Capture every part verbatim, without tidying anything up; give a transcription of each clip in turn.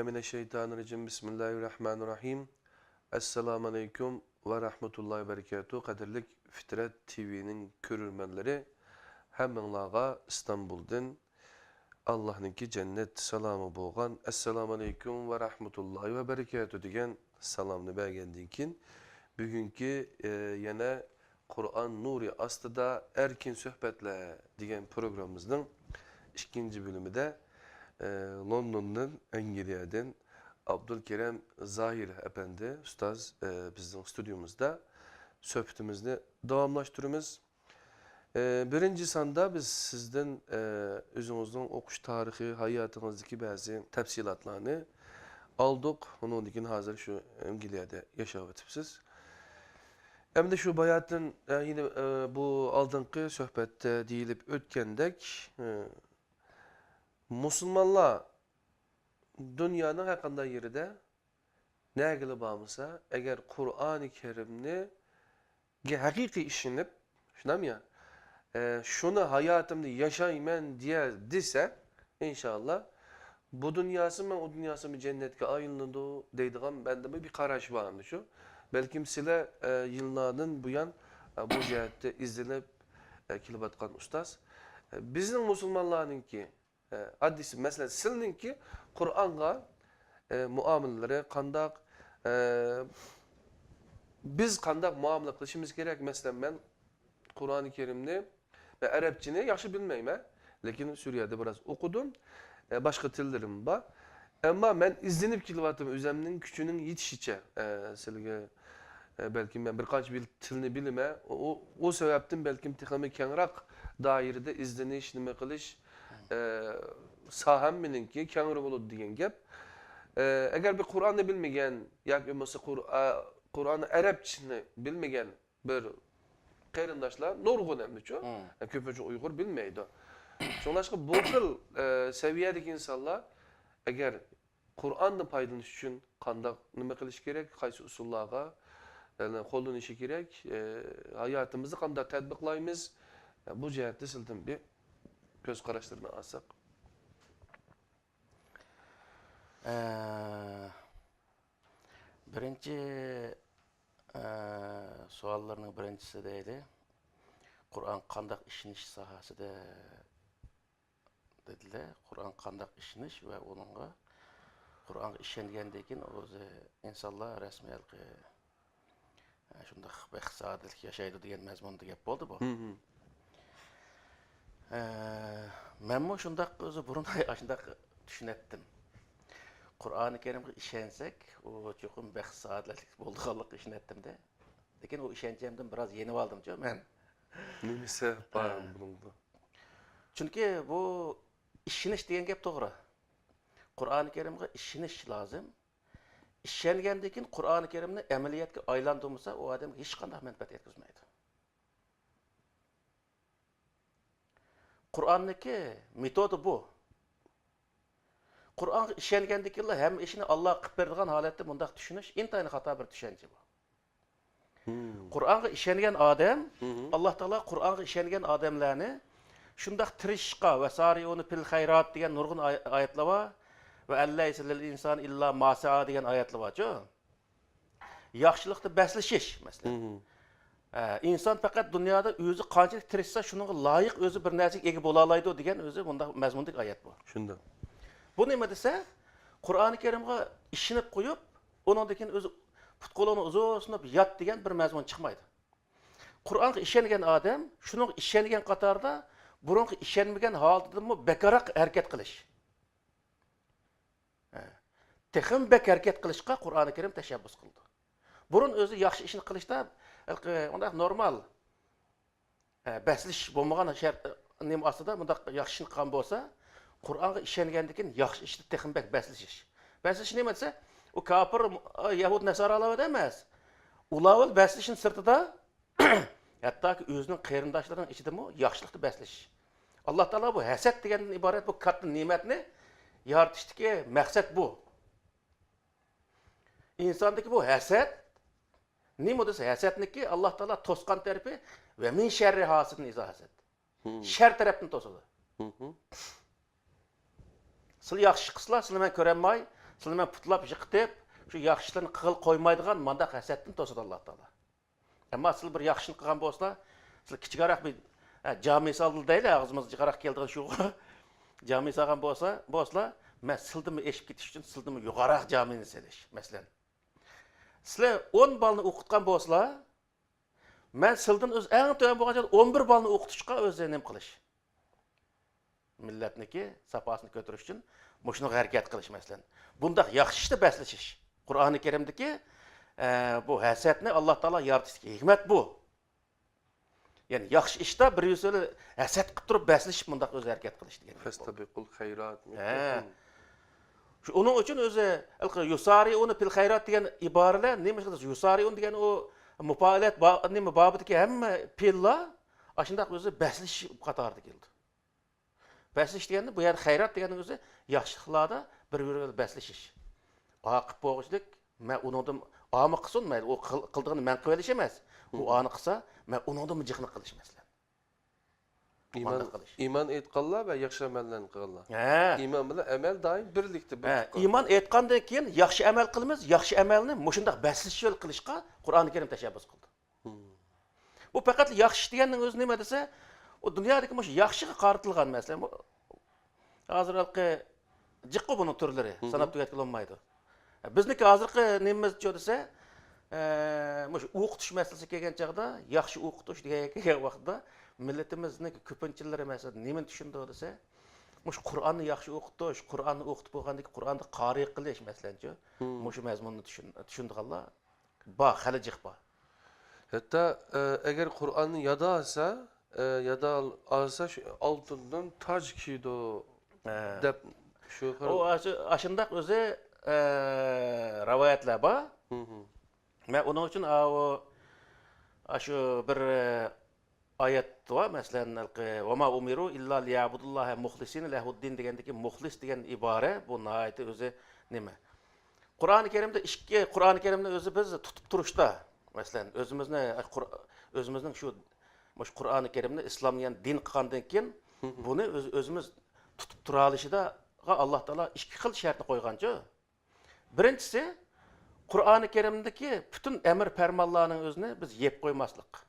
من الشيطان الرجيم. بسم الله الرحمن الرحيم. ئەسسالامۇ ئەلەيكۇم ۋە رەھمەتۇللاھى ۋە بەرىكاتۇھ. قەدىرلىك فىترەت تىۋىنىڭ كۆرۈرمەنلىرى، ھەممىڭلارغا ئىستانبۇلدىن ئاللاھنىڭكى جەننەت سالامى بولغان «ئەسسالامۇ ئەلەيكۇم ۋە رەھمەتۇللاھى ۋە بەرىكاتۇھ» دېگەن سالامنى بەرگەندىن كېيىن، بۈگۈنكى، ئە، يەنە «قۇرئان نۇرى ئاستىدا ئەركىن سۆھبەتلەر» دېگەن پروگراممىمىزنىڭ ئىككىنچى بۆلۈمىدە، ئە، لوندوندىن، ئەنگلىيەدىن ئابدۇلكېرەم زاھىر ئەپەندى ئۇستاز، ئە، بىزنىڭ ستۇدىيومىزدا سۆھبىتىمىزنى داۋاملاشتۇرىمىز. ئە، بىرىنچى ساندا بىز سىزدىن، ئە، ئۆزىڭىزنىڭ ئوقۇش تارىخى، ھاياتىڭىزدىكى بەزى تەپسىلاتلارنى ئالدۇق. ئۇنىڭدىن كېيىن ھازىر شۇ ئەنگلىيەدە ياشاۋېتىپسىز. ئەمدى شۇ باياتىن، ئە، يەنە، ئە، بۇ ئالدىنقى سۆھبەتتە دېيىلىپ ئۆتكەندەك، ئە، مۇسۇلمانلار دۇنيانىڭ ھەرقانداق يېرىدە نەگىلا بارمىسا، ئەگەر قۇرئانى كەرىمنى ھەقىقىي ئىشىنىپ، شۇنداقمۇ يا؟ ئە، شۇنى ھاياتىمدا ياشايمەن دېيە، دېسە، ئىنشائاللا، بۇ دۇنياسى مەن ئۇ دۇنياسىمۇ جەننەتكە ئايلىنىدۇ دەيدىغان بەندىمۇ بىر قاراش بار ئەمدى شۇ. بەلكىم سىلەر، ئە، يىللاردىن بۇيان، ئە، بۇ جەھەتتە ئىزدىنىپ، ئە، كېلىۋاتقان ئۇستاز. ئە، بىزنىڭ مۇسۇلمانلارنىڭكى ئە، ئاددىيسى، مەسىلەن، سىلىنىڭكى قۇرئانغا، ئە، مۇئامىلىلىرى قانداق؟ ئە، بىز قانداق مۇئامىلە قىلىشىمىز كېرەك؟ مەسىلەن، مەن قۇرئانى كەرىمنى ۋە ئەرەبچىنى ياخشى بىلمەيمەن، لېكىن سۈرىيەدە بىراز ئوقۇدۇم. ئە، باشقا تىللىرىم بار. ئەمما مەن ئىزدىنىپ كېلىۋاتىمەن ئۆزەمنىڭ كۈچىنىڭ يېتىشىچە، ئە، سىلىگە، ئە، بەلكىم مەن بىر قانچە بىل-، تىلنى بىلىمەن. ئۇ، ئۇ، ئۇ سەۋەبتىن بەلكىم تېخىمۇ كەڭرەك دائىرىدە ئىزدىنىش، نېمە قىلىش، ئە، ساھەم مېنىڭكى كەڭرى بولىدۇ دېگەن گەپ. ئە، ئەگەر بىر قۇرئاننى بىلمىگەن ياكى بولمىسا قۇر-، ئە، قۇرئاننى ئەرەبچىنى بىلمىگەن بىر قېرىنداشلار نۇرغۇن ئەمدىچۇ، مم. ئە، كۆپىنچە ئۇيغۇر بىلمەيدۇ. شۇڭلاشقا بۇ خىل، ئە، سەۋىيەدىكى ئىنسانلار ئەگەر قۇرئاندىن پايدىلىنىش ئۈچۈن قانداق نېمە قىلىش كېرەك؟ قايسى ئۇسۇللارغا، يەنى قوللىنىشى كېرەك؟ ئە، ھاياتىمىزدا قانداق تەتبىقلايمىز؟ ئە، بۇ جەھەتتە سىلىدىن بىر كۆز قاراشلىرىنى ئالساق. ئە، بىرىنچى، ئە، سوئاللارنىڭ بىرىنچىسى دەيلى، قۇرئان قانداق ئىشىنىش ساھەسىدە دېدىلە، قۇرئان قانداق ئىشىنىش ۋە ئۇنىڭغا، قۇرئانغا ئىشەنگەندىن كېيىن ئۆزى ئىنسانلار رەسمىي ھېلىقى، ئە، شۇنداق بەخت سائادەتلىك ياشايدۇ دېگەن مەزمۇندا گەپ بولدى بۇ. مم. ئە، مەنمۇ شۇنداق ئۆزى بۇرۇن ئاشۇنداق چۈشىنەتتىم. قۇرئانى كەرىمگە ئىشەنسەك، ئۇ چوقۇم بەخت سائادەتلىك بولىدىغانلىقىغا ئىشىنەتتىم-دە. لېكىن ئۇ ئىشەنچىمدىن بىراز يېنىۋالدىمچۇ مەن. نېمە سەۋەب بار ھە. بۇنىڭدا؟ چۈنكى بۇ ئىشىنىش دېگەن گەپ توغرا. قۇرئانى كەرىمگە ئىشىنىش لازىم. ئىشەنگەندىن كېيىن قۇرئانى كەرىمنى ئەمەلىيەتكە ئايلاندۇرمىسا، ئۇ ئادەمگە ھېچقانداق مەنپەئەت يەتكۈزمەيدۇ. قۇرئاننىڭكى مېتودى بۇ. قۇرئانغا ئىشەنگەندىن كېيىنلا ھەممە ئىشنى ئاللاغا قىلىپ بېرىدىغان ھالەتتە مۇنداق چۈشىنىش ئىنتايىن خاتا بىر چۈشەنچە بۇ. مم. قۇرئانغا ئىشەنگەن ئادەم، مم. ئاللا تائالا قۇرئانغا ئىشەنگەن ئادەملەرنى شۇنداق تىرىشىشقا، «ۋەسارىئۇ فىل خەيرات» دېگەن نۇرغۇن ئاي-، ئايەتلەر بار. «ۋە ئەللەيسە لىل ئىنسانى ئىللا ما سەئا» دېگەن ئايەتلەر بارچۇ. ياخشىلىقتا بەسلىشىش، مەسىلەن. مم. ئە، ئىنسان پەقەت دۇنيادا ئۆزى قانچىلىك تىرىشسا، شۇنىڭغا لايىق ئۆزى بىر نەرسىگە ئىگە بولالايدۇ دېگەن ئۆزى مۇنداق مەزمۇندىكى ئايەت بۇ. شۇنداق. بۇ نېمە دېسە، قۇرئانى كەرىمغا ئىشىنىپ قويۇپ، ئۇنىڭدىن كېيىن ئۆزى پۇت-قولىنى ئۇزۇن سۇنۇپ يات دېگەن بىر مەزمۇن چىقمايدۇ. قۇرئانغا ئىشەنگەن ئادەم شۇنىڭغا ئىشەنگەن قاتاردا بۇرۇنقى ئىشەنمىگەن ھالىتىدىنمۇ بەكرەك ھەرىكەت قىلىش. ھە. تېخىمۇ بەك ھەرىكەت قىلىشقا قۇرئانى كەرىم تەشەببۇس قىلىدۇ. بۇرۇن ئۆزى ياخشى ئىشنى قىلىشتا، ھېلىقى ئۇنداق نورمال، ھە، بەسلىشىش بولمىغان شەرت، نېمە ئاستىدا مۇنداق ياخشى ئىشنى قىلغان بولسا، قۇرئانغا ئىشەنگەندىن كېيىن ياخشى ئىشتا تېخىمۇ بەك بەسلىشىش. بەسلىشىش نېمە دېسە، ئۇ كاپىر، يەھۇد، نەسارالار ئەمەس. ئۇلار بىلەن بەسلىشىشنىڭ سىرتىدا، ھەتتاكى ئۆزىنىڭ قېرىنداشلىرىنىڭ ئىچىدىمۇ ياخشىلىقتا بەسلىشىش. ئاللا تائالا بۇ ھەسەت دېگەندىن ئىبارەت بۇ كاتتا نېمەتنى يارىتىشتىكى مەقسەت بۇ. ئىنساندىكى بۇ ھەسەت، نېمە دېسە، ھەسەتنىكى ئاللا تائالا توسقان تەرىپى، «ۋە مىن شەررى ھاسىدىن ئىزا ھەسەد». مم. شەر تەرەپتىن توسىدۇ. مم. سىلەر ياخشى قىلسىلا، سىلەرنى مەن كۆرەلمەي، سىلەرنى مەن پۇتلاپ يىقىتىپ، شۇ ياخشى ئىشلارنى قىلغىلى قويمايدىغان مانداق ھەسەتتىن توسىدۇ ئاللا تائالا. ئەمما سىلەر بىر ياخشى ئىشنى قىلغان بولسىلا، سىلەر كىچىكرەك بىر، ھە، جامى سالدى دەيلى، ئاغزىمىزغا جىقراق كېلىدىغان شۇغۇ. جامى سالغان بولسا، بولسىلا، مەن سىلدىنمۇ ئېشىپ كېتىش ئۈچۈن سىلدىنمۇ يۇقىرىراق جامىنى سېلىش، مەسىلەن. سىلەر ئون بالىنى ئوقۇتقان بولسىلا، مەن سىلدىن ئۆز ئەڭ تۆۋەن بولغان چاغدا ئون بىر بالىنى ئوقۇتۇشقا ئۆزى نېمە قىلىش؟ مىللەتنىكى ساپاسىنى كۆتۈرۈش ئۈچۈن مۇشۇنىڭغا ھەرىكەت قىلىش، مەسىلەن. بۇنداق ياخشى ئىشتا بەسلىشىش. قۇرئانى كەرىمدىكى، ئە، بۇ ھەسەتنى ئاللا تائالا يارىتىشتىكى ھېكمەت بۇ. يەنى ياخشى ئىشتا بىر بىرسى بىلەن ھەسەت قىلىپ تۇرۇپ بەسلىشىپ مۇنداق ئۆزى ھەرىكەت قىلىش دېگەن گەپ بولىدۇ. فەستەبىقۇل خەيرات. ھە. شۇ، ئۇنىڭ ئۈچۈن ئۆزى ھېلىقى يۇسارىئۇنى پىل خەيرات دېگەن ئىبارىلەر نېمە ئىش قىلىدۇ؟ يۇسارىئۇن دېگەن ئۇ مۇپائىلەت با-، نېمە بابىدىكى ھەممە پېئىللار ئاشۇنداق ئۆزى بەسلىشىش قاتارىدا كېلىدۇ. بەسلىشىش دېگەندە بۇ يەردە خەيرات دېگەننىڭ ئۆزى ياخشىلىقلاردا بىر بىرى بىلەن بەسلىشىش. ئا قىلىپ بولغۇچىلىك، مەن ئۇنىڭدىن، ئامۇ قىلسۇن، مەيلى، ئۇ قىل-، قىلىدىغىنىنى مەن قىلىۋېلىشى ئەمەس. ئۇ ئانى قىلسا، مەن ئۇنىڭدىنمۇ جىقنى قىلىش، مەسىلەن. ئىمان، مانداق قىلىش. ئىمان ئېيتقانلار ۋە ياخشى ئەمەللەرنى قىلغانلار. ھە. ئىمان بىلەن ئەمەل دائىم بىرلىكتە، بىر ھە، تۇتقان. ئىمان ئېيتقاندىن كېيىن ياخشى ئەمەل قىلىمىز، ياخشى ئەمەلنى مۇشۇنداق بەسلىشىش ئارقىلىق قىلىشقا قۇرئانى كەرىم تەشەببۇس قىلدى. بۇ پەقەت ياخشى دېگەننىڭ ئۆزى نېمە دېسە، ئۇ دۇنيادىكى مۇشۇ ياخشىغا قارىتىلغان مەسىلەن. بۇ ھازىر ھېلىقى جىققۇ بۇنىڭ تۈرلىرى، ساناپ تۈگەتكىلى بولمايدۇ. بىزنىڭكى ھازىرقى نېمىمىزچۇ دېسە، ئە، مۇشۇ ئوقۇتۇش مەسىلىسىگە كەلگەن چاغدا، ياخشى ئوقۇتۇش دېگەن، كەلگەن ۋاقىتتا مىللىتىمىزنىڭ كۆپىنچىلىرى مەسىلەن نېمىنى چۈشىنىدۇ دېسە، مۇشۇ قۇرئاننى ياخشى ئوقۇتۇش، قۇرئاننى ئوقۇتۇپ بولغاندىن كېيىن قۇرئاننى قارىي قىلىش، مەسىلەنچۇ، مۇشۇ مەزمۇننى چۈشىنىدىغانلار بار، خېلى جىق بار. ھەتتا، ئە، ئەگەر قۇرئاننى يادا ئالسا، ئە، يادا ئال-، ئالسا شۇ ئالتۇندىن تاج كىيىدۇ، ھە، دەپ شۇ خىل. ئۇ ئاشۇ-، ئاشۇنداق ئۆزى، ئە، رىۋايەتلەر بار. مەن ئۇنىڭ ئۈچۈن ئاۋۇ، ئاشۇ بىر، ئە، ئايەت بار، مەسىلەن، ھېلىقى، «وما أمروا إلا ليعبدوا الله مخلصين له الدين» دېگەندىكى مۇخلىس دېگەن ئىبارە، بۇ ناھايىتى ئۆزى نېمە؟ قۇرئانى كەرىمدە ئىككى، قۇرئانى كەرىمنى ئۆزى بىز تۇتۇپ تۇرۇشتا، مەسىلەن، ئۆزىمىزنى، قۇر-، ئۆزىمىزنىڭ شۇ، مۇشۇ قۇرئانى كەرىمنى ئىسلام دېگەن دىن قىلغاندىن كېيىن، بۇنى ئۆز-، ئۆزىمىز تۇتۇپ تۇرالىشىدا ئاللا تائالا ئىككى خىل شەرتنى قويغانچۇ؟ بىرىنچىسى، قۇرئانى كەرىمدىكى پۈتۈن ئەمىر پەرمانلارنىڭ ئۆزىنى بىز يەپ قويماسلىق.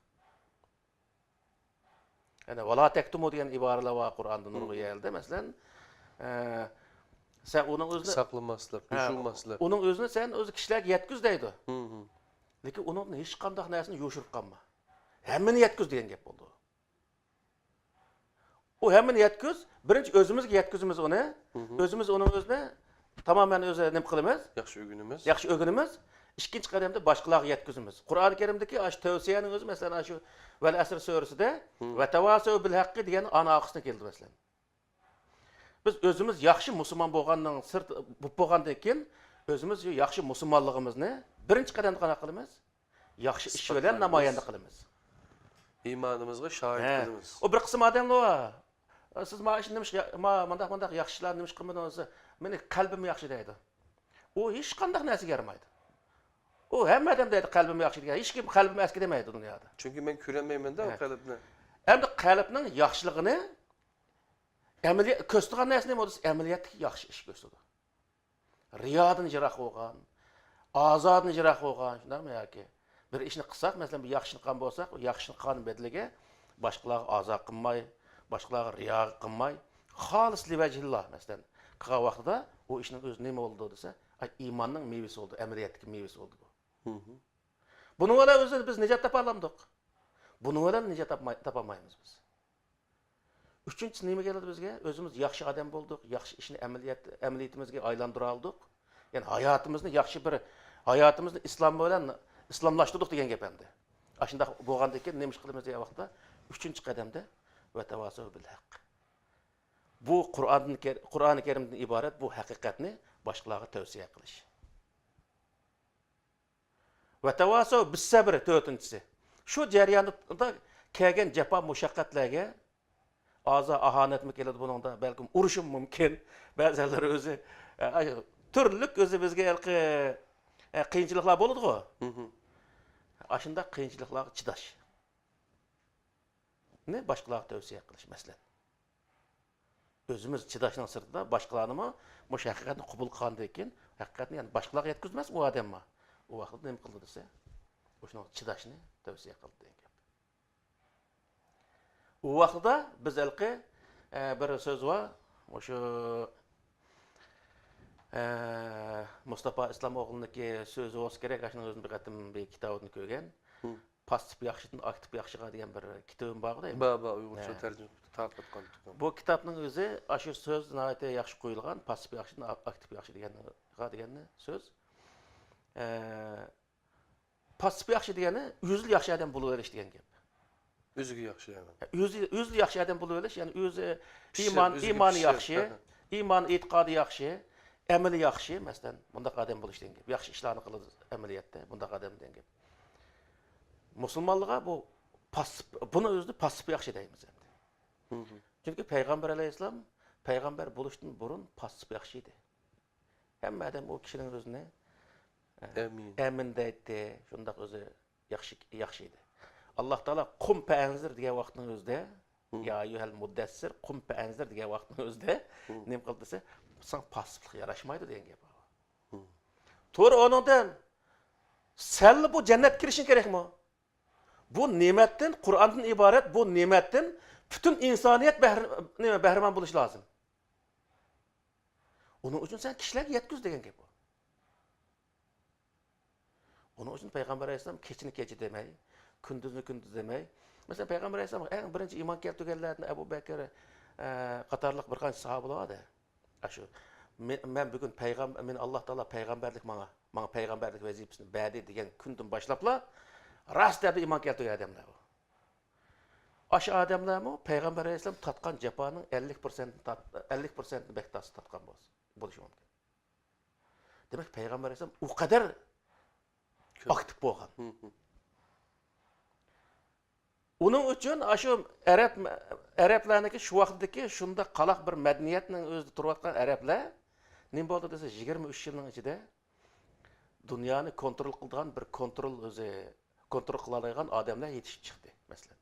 يەنى، «ۋالا تەكتۇمۇ» دېگەن ئىبارىلەر بار قۇرئاندا نۇرغۇن يەردە، مەسىلەن، ئە، سەن ئۇنىڭ ئۆزىنى ساقلىماسلىق، ھە، يوشۇرماسلىق. ئۇنىڭ ئۆزىنى سەن ئۆزى كىشىلەرگە يەتكۈز دەيدۇ. لېكىن ئۇنىڭدىن ھېچقانداق نەرسىنى يوشۇرۇپ قالما. ھەممىنى يەتكۈز دېگەن گەپ بولىدۇ. ئۇ ھەممىنى يەتكۈز، بىرىنچى ئۆزىمىزگە يەتكۈزىمىز ئۇنى. ئۆزىمىز ئۇنىڭ ئۆزىنى تامامەن ئۆزى نېمە قىلىمىز؟ ياخشى ئۆگىنىمىز. ياخشى ئۆگىنىمىز. ئىككىنچى قەدەمدە باشقىلارغا يەتكۈزىمىز. قۇرئانى كەرىمدىكى ئاشۇ تەۋسىيەنىڭ ئۆزى، مەسىلەن، ئاشۇ ۋەل ئەسر سۈرىسىدە، «ۋەتەۋاسەۋ بىل ھەققى» دېگەن ئانىڭ ئارقىسىدىن كېلىدۇ، مەسىلەن. بىز ئۆزىمىز ياخشى مۇسۇلمان بولغاننىڭ سىرتى، بولۇپ بولغاندىن كېيىن، ئۆزىمىز ياخشى مۇسۇلمانلىقىمىزنى بىرىنچى قەدەمدە قانداق قىلىمىز؟ ياخشى ئىش بىلەن نامايەندە قىلىمىز. ئىمانىمىزغا شاھىت قىلىمىز. ئۇ بىر قىسىم ئادەملەر بار، «سىز ما ئىشنى نېمىش، ما، مانداق، مانداق ياخشى ئىشلارنى نېمىش قىلمىدىڭىز؟» دېسە، «مېنىڭ قەلبىم ياخشى» دەيدۇ. ئۇ ھېچقانداق نەرسىگە يارىمايدۇ. ئۇ ھەممە ئادەم دەيدۇ، «قەلبىم ياخشى» دېگەن. ھېچكىم قەلبىم ئەسكى دەيدۇ دۇنيادا. چۈنكى مەن كۆرەلمەيمەن-دە ئۇ قەلبنى. ئەمدى قەلبنىڭ ياخشىلىقىنى ئەمەلىي-، كۆرسىتىدىغان نەرسە نېمە دېسە، ئەمەلىيەتتىكى ياخشى ئىش كۆرسىتىدۇ. رىيادىن يىراق بولغان، ئازادىن يىراق بولغان، شۇنداقمۇ ياكى؟ بىر ئىشنى قىلساق، مەسىلەن، بىر ياخشى ئىشنى قىلغان بولساق، ئۇ ياخشى ئىشنى قىلغان بەدىلىگە باشقىلارغا ئازا قىلماي، باشقىلارغا رىيا قىلماي، خالىس لىۋەجھىللا، مەسىلەن، قىلغان ۋاقتىدا ئۇ ئىشنىڭ ئۆزى نېمە بولىدۇ دېسە، ئاي، ئىماننىڭ مېۋىسى بولىدۇ، ئەمەلىيەتتىكى مېۋىسى بولىدۇ بۇ. بۇنىڭ بىلەن ئۆزىنى بىز نىجات تاپالامدۇق؟ بۇنىڭ بىلەن نىجات تاپماي-، تاپالمايمىز بىز. ئۈچىنچىسى نېمە كېلىدۇ بىزگە؟ ئۆزىمىز ياخشى ئادەم بولدۇق، ياخشى ئىشنى ئەمەلىيەت-، ئەمەلىيىتىمىزگە ئايلاندۇرالدۇق. يەنى ھاياتىمىزنى ياخشى بىر، ھاياتىمىزنى ئىسلام بىلەن ئىسلاملاشتۇردۇق دېگەن گەپ ئەمدى. ئاشۇنداق بولغاندىن كېيىن نېمە ئىش قىلىمىز دېگەن ۋاقىتتا، ئۈچىنچى قەدەمدە، «ۋەتەۋاسەۋ بىل ھەق». بۇ قۇرئاندىن كەر-، قۇرئانى كەرىمدىن ئىبارەت بۇ ھەقىقەتنى باشقىلارغا تەۋسىيە قىلىش. ۋەتەۋاسەۋ بىسسەبر، تۆتىنچىسى. شۇ جەرياندا كەلگەن جاپا مۇشەققەتلەرگە ئازا ئاھانەتمۇ كېلىدۇ بۇنىڭدا، بەلكىم ئۇرۇشمۇ مۇمكىن. بەزىلەر ئۆزى، ئە، ئاي، تۈرلۈك ئۆزى بىزگە ھېلىقى، ئە، قىيىنچىلىقلار بولىدىغۇ. ئاشۇنداق قىيىنچىلىقلارغا چىداش. نى باشقىلارغا تەۋسىيە قىلىش، مەسىلەن. ئۆزىمىز چىداشنىڭ سىرتىدا باشقىلارنىمۇ مۇشۇ ھەقىقەتنى قوبۇل قىلغاندىن كېيىن ھەقىقەتنى يەنى باشقىلارغا يەتكۈزمەس ئۇ ئادەممۇ. ئۇ ۋاقىتتا نېمە قىلدى دېسە، ئۇ شۇنىڭغا چىداشنى تەۋسىيە قىلدى دېگەن گەپ. ئۇ ۋاقتىدا بىز ھېلىقى، ئە، بىر سۆز بار، مۇشۇ، ئە، مۇستاپا ئىسلام ئوغلىنىڭكى سۆزى بولسا كېرەك، ئاشۇنىڭ ئۆزىنى بىر قېتىم بىر كىتابىدىن كۆرگەن. مم. پاسسىپ ياخشىدىن ئاكتىپ ياخشىغا دېگەن بىر كىتابىم بار غۇدايمەن. بار، بار، ئۇيغۇرچە ھە. تەرجىمە تارقاتقان. بۇ كىتابنىڭ ئۆزى ئاشۇ سۆز ناھايىتى ياخشى قويۇلغان، پاسسىپ ياخشىدىن ئاكتىپ ياخشى دېگەنغا دېگەننى سۆز. ئە، پاسسىپ ياخشى دېگەنى ئۆزى ياخشى ئادەم بولۇۋېلىش دېگەن گەپ. ئۆزىگە ياخشى ئادەم. ئۆزى، ئۆزى ياخشى ئادەم بولۇۋېلىش، يەنى ئۆزى ئىمان، ئۆزىگە ئىمانى ياخشى، ھە، ھە. ئىمان ئېتىقادى ياخشى، ئەمىلى ياخشى، مەسىلەن، بۇنداق ئادەم بولۇش دېگەن گەپ. ياخشى ئىشلارنى قىلىدۇ ئەمەلىيەتتە، بۇنداق ئادەم دېگەن گەپ. مۇسۇلمانلىققا بۇ پاسسىپ، بۇنى ئۆزىنى پاسسىپ ياخشى دەيمىز ئەمدى. مم. چۈنكى پەيغەمبەر ئەلەيھىسسالام پەيغەمبەر بولۇشتىن بۇرۇن پاسسىپ ياخشى ئىدى. ھەممە ئادەم ئۇ كىشىنىڭ ئۆزىنى، ئە، ئەمىن. ئەمىن دەيتتى، شۇنداق ئۆزى ياخشى، ياخشى ئىدى. ئاللاھ تائالا قۇم پەئەنزىر دېگەن ۋاقىتنىڭ ئۆزىدە، مم. يا ئەييۇھەل مۇددەسسىر، قۇم پەئەنزىر دېگەن ۋاقىتنىڭ ئۆزىدە مم. نېمە قىلدى دېسە، ساڭا پاسسىپلىق ياراشمايدۇ دېگەن گەپ. مم. توغرا، ئۇنىڭدىن سەنلا بۇ جەننەتكە كىرىشىڭ كېرەكمۇ؟ بۇ نېمەتتىن، قۇرئاندىن ئىبارەت بۇ نېمەتتىن پۈتۈن ئىنسانىيەت بەھر-، نېمە، بەھرىمەن بولۇشى لازىم. ئۇنىڭ ئۈچۈن سەن كىشىلەرگە يەتكۈز دېگەن گەپ ئۇ. ئۇنىڭ ئۈچۈن پەيغەمبەر ئەلەيھىسسالام كېچىنى كېچە دېمەي، كۈندۈزنى كۈندۈز دېمەي. مەسىلەن، پەيغەمبەر ئەلەيھىسسالامغا ئەڭ بىرىنچى ئىمان كەلتۈرگەنلەردىن ئەبۇ بەكرى، ئە، قاتارلىق بىر قانچە ساھابىلەر بار ئىدى. ئاشۇ، مەن، مەن بۈگۈن پەيغەم-، مېنى ئاللاھ تائالا پەيغەمبەرلىك ماڭا، ماڭا پەيغەمبەرلىك ۋەزىپىسىنى بەردى دېگەن كۈندىن باشلاپلا، راست دەردە ئىمان كەلتۈرگەن ئادەملەر بۇ. ئاشۇ ئادەملەرمۇ پەيغەمبەر ئەلەيھىسسالام تارتقان جاپانىڭ ئەللىك پىرسەنتىنى تارت-، ئەللىك پىرسەنتىنى بەك تارتقان بولسا، بولۇشى مۇمكىن. دېمەك، پەيغەمبەر ئەلەيھىسسالام ئۇ قەدەر كۆپ. ئاكتىپ بولغان. ھىم، ھىم. ئۇنىڭ ئۈچۈن ئاشۇ ئەرەب، ئەرەبلەرنىڭكى شۇ ۋاقىتتىكى شۇنداق قالاق بىر مەدەنىيەتنىڭ ئۆزىدە تۇرۇۋاتقان ئەرەبلەر نېمە بولدى دېسە، يىگىرمە ئۈچ يىلنىڭ ئىچىدە دۇنيانى كونترول قىلىدىغان بىر كونترول ئۆزى، كونترول قىلالايدىغان ئادەملەر يېتىشىپ چىقتى، مەسىلەن.